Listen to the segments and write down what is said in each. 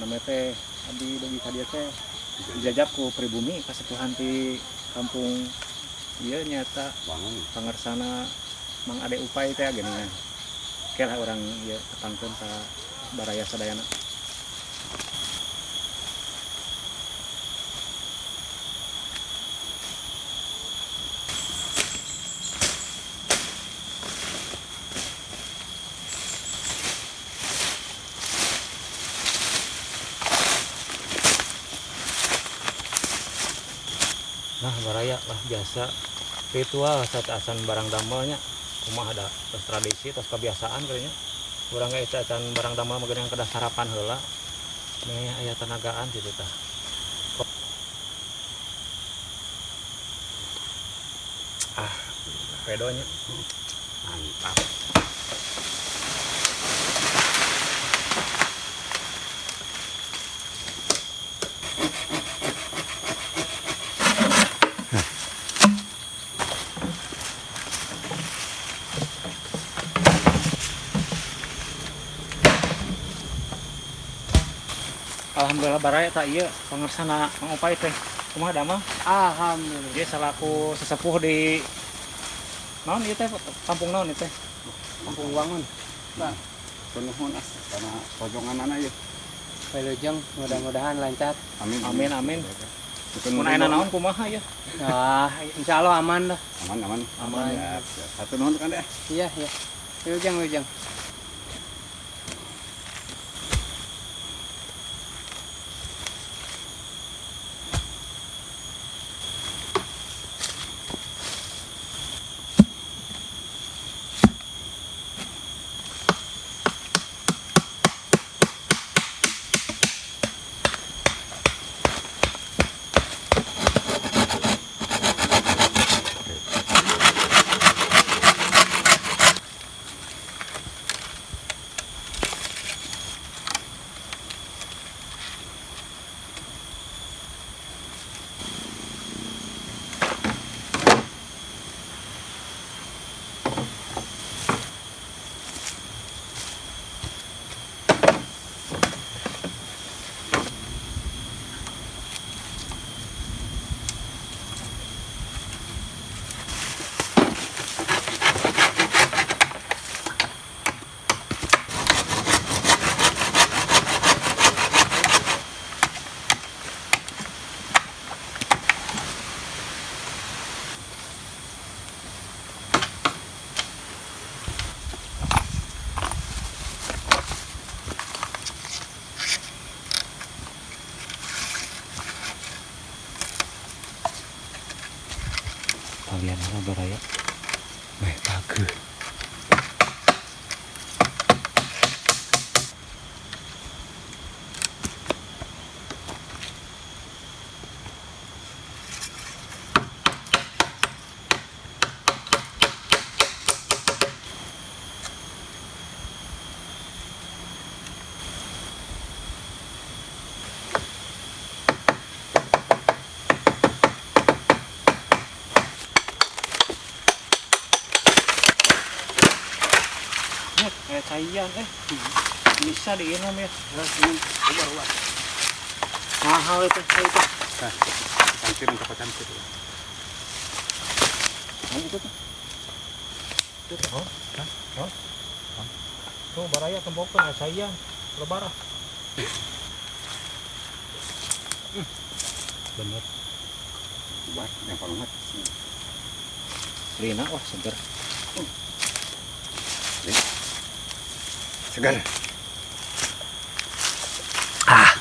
Namanya teh abdi dugi ka dieu teh dijajab ku pribumi kasepuhan ti kampung ieu nyata Bangun. Pangersana Mang Ade Upay teh geuningan. Oke lah, urang ieu tepangkeun ka baraya sadayana. Nah, baraya lah, biasa ritual saat acan barang damelnya kumaha, ada tos tradisi, tos kebiasaan kayaknya. Urang ge acan barang damel mah geuning kedah sarapan heula meh aya tenagaan gitu tah. Ah, pedonya. Mantap. Alhamdulillah baraya, tah ieu pangersana Mang Upay teh kumaha damang? Alhamdulillah. Dia selaku sesepuh di naon ieu teh, kampung naon ieu teh? Kampung Wangun. Pak, Nuhun as karena pojongan ieu. Wilujeng, mudah-mudahan lancar. Amin. Amin amin. Itu Mun aya naon kumaha ya? Ah, insya Allah aman lah. Aman aman. Aman. Siap, siap. Satu nuhun kan deh. Iya. Wilujeng, wilujeng. Kalian lah baraya. Meh pageuh. Ya, kayak caian eh. Bisa diinum ya. Ubar ubar. Mahal itu, itu. Nah, campur untuk campur. Nah, itu tuh. Itu tuh. Oh, hah? Oh. Tuh baraya tembokeun aya caian. Lebar ah. Bener. Ubar yang banget. Lina, wah seger. Segar. Ah.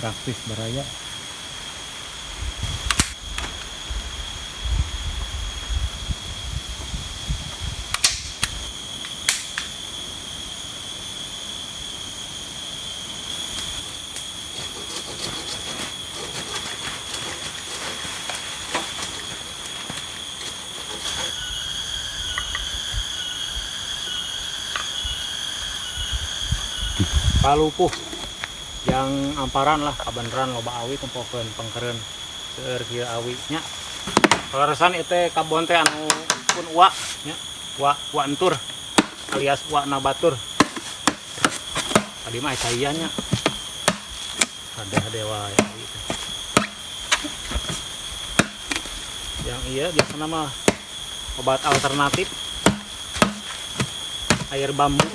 Praktis baraya. Palupuh yang amparan lah kabeneran loba awi tempokeun pengkeren seueur kieu awi nya. Kaleresan ieu teh kabon teh anu pun uak nya, uak uak entur alias uak nabatur. Tadi mah caian nya. Hade-hade wae awi teh. Yang iya biasana mah obat alternatif air bambu.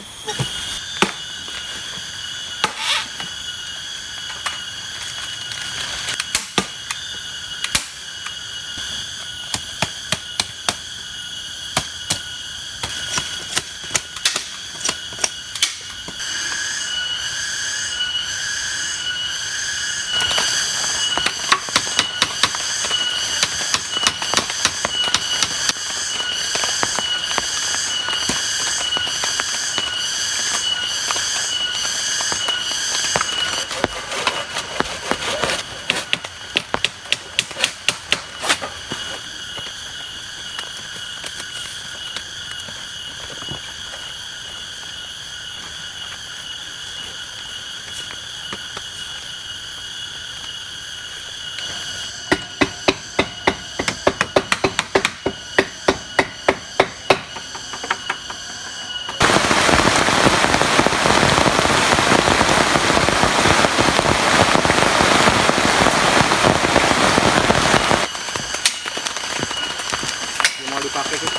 Mau dipakai sih.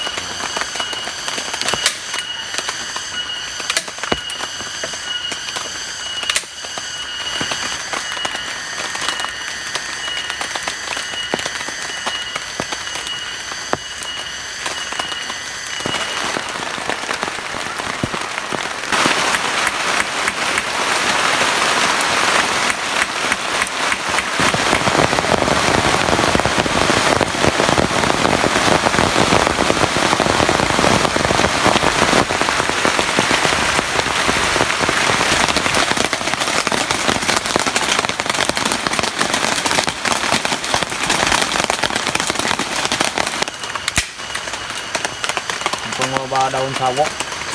Loba daun sawo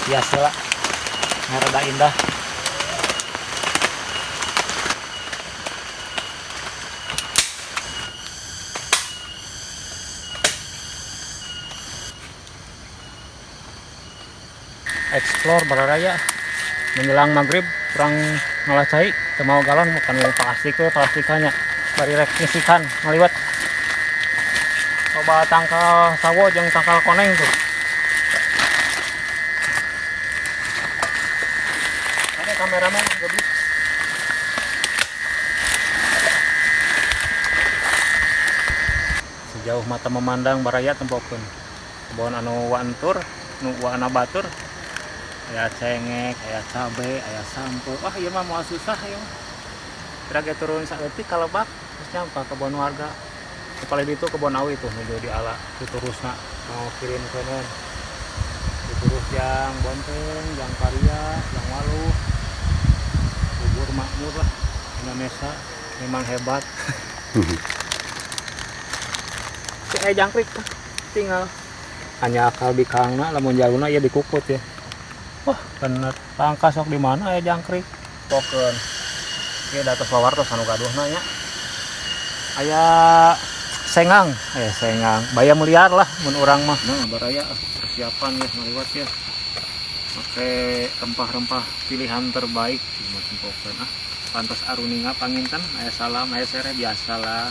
biasa lah, rada indah. Explore baraya menjelang maghrib kurang ngalah cai teu mau galon bukan mau plastik we plastikannya bari rek ngisikan ngaliwat. Loba tangkal sawo jeung tangkal koneng tuh. Ada kameramen Gobi. Sejauh mata memandang baraya tempokeun. Kebon anu wantur, nu wana batur. Aya cengek, aya cabe, aya sampo. Wah, ieu mah moal susah ieu mah. Kira ge turun saeutik ka lebak, terus nyampa kebon warga. Paling itu kebon awi tuh nuju di ala diturusna mau kirim keuneun. Diturus jang bonteng, jang paria, jang waluh. Subur makmur lah Indonesia memang hebat. Jangkrik tinggal hanya akal bikangna lamun jaluna ya dikukut ya. Wah, bener. Tangka sok di mana ya jangkrik? Token. Ieu da tos wawartos anu gaduhna nya. Aya sengang, sengang. Bayam liar lah mun urang mah. Nah, baraya persiapan ya ngaliwat ya. Make rempah-rempah pilihan terbaik mun tempokeun ah. Pantos aruninga panginten aya salam, aya sereh biasalah.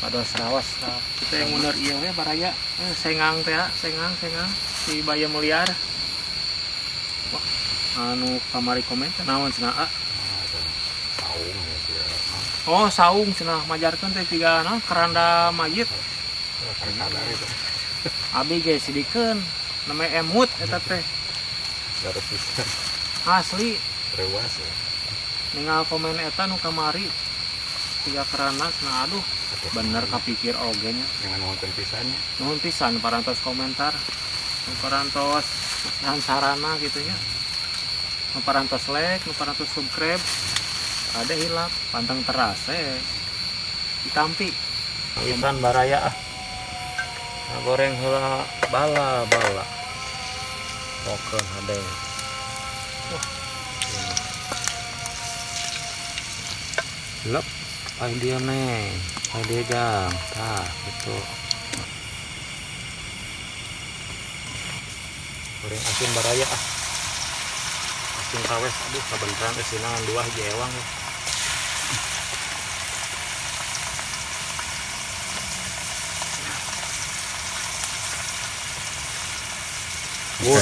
Pados rawas lah. Kita yang mundur ieu we baraya. Sengang teh, sengang, sengang si bayam liar. Wah, anu kamari komen naon cenah ah? Saung ya sih. Oh, saung cenah majarkeun teh tiga naon keranda mayit. Keranda itu. Abi ge sidikeun namanya emut eta teh. Garuk pisan. Asli. Rewas ya. Ningal komen eta nu kamari tiga keranas, nah aduh bener kapikir oge nya. Jangan nonton pisannya. Nuhun pisan parantos komentar, nu parantos masihan sarana gitu nya, nu parantos like, nu parantos subscribe, ada hilap pantang terase ditampi. Ikan baraya ah, nah, goreng heula bala bala, pokeun hade. Wah, lep, ayo dia neng, ayo dia jang, tah gitu. Goreng asin baraya ah, asin tawes, aduh kabeneran asinan dua hiji ewang ya. Bur.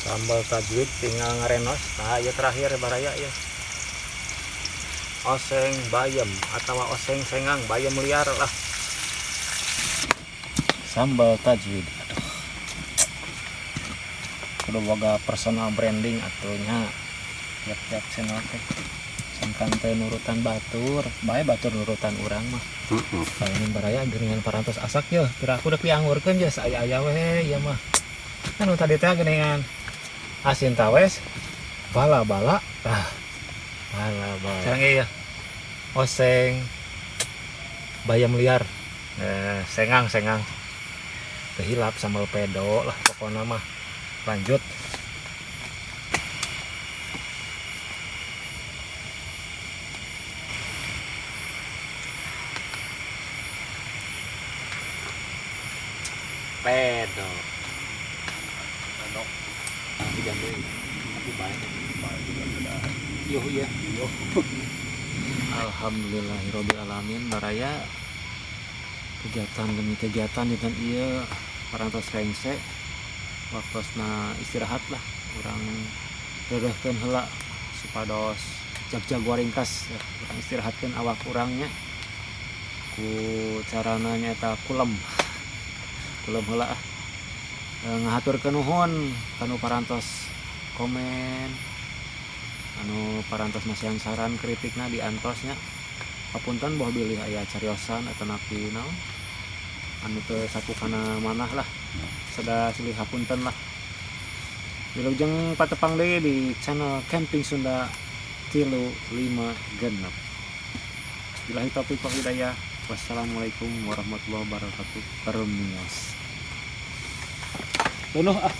Sambal tajwid tinggal ngarenos. Nah, ya terakhir baraya ya. Oseng bayam atau oseng sengang, bayam liar lah. Sambal tajwid. Aduh. Kudu boga personal branding atunya. Tiap-tiap channel teh. Sangkan teh nurutan batur, bae batur nurutan urang mah. Ini baraya geuningan parantos asak ya, kira aku udah piangurkeun ya saaya-aya we ieu mah. Kan nu tadi teh geuningan asin tawes, bala-bala, ah. Bala-bala. Sekarang iya. Oseng bayam liar. Sengang-sengang. Kehilap sambal pedo lah pokoknya mah. Lanjut. Pedo. Pedok. Tiga deui. Tapi baik. Baik juga sudah. Yuh ya. Yuh. Alhamdulillahirabbil alamin baraya. Kegiatan demi kegiatan dinten ieu parantos rengse. Waktosna istirahat lah, urang reureuhkeun heula supados jag-jag waringkas, urang istirahatkeun awak urangnya. Ku carana nyaeta kulem. Kulem heula ah. Ngahaturkeun nuhun kanu parantos komen, anu parantos masihan saran kritikna diantosnya. Hapunten boh bilih aya cariosan atanapi naon anu teu sakukana manah lah. Sada silih hapunten lah. Wilujeng patepang deui di channel Camping Sunda 3 5 6. Billahi taufiq wal hidayah. Wassalamualaikum warahmatullahi wabarakatuh. Permios. Penuh ah.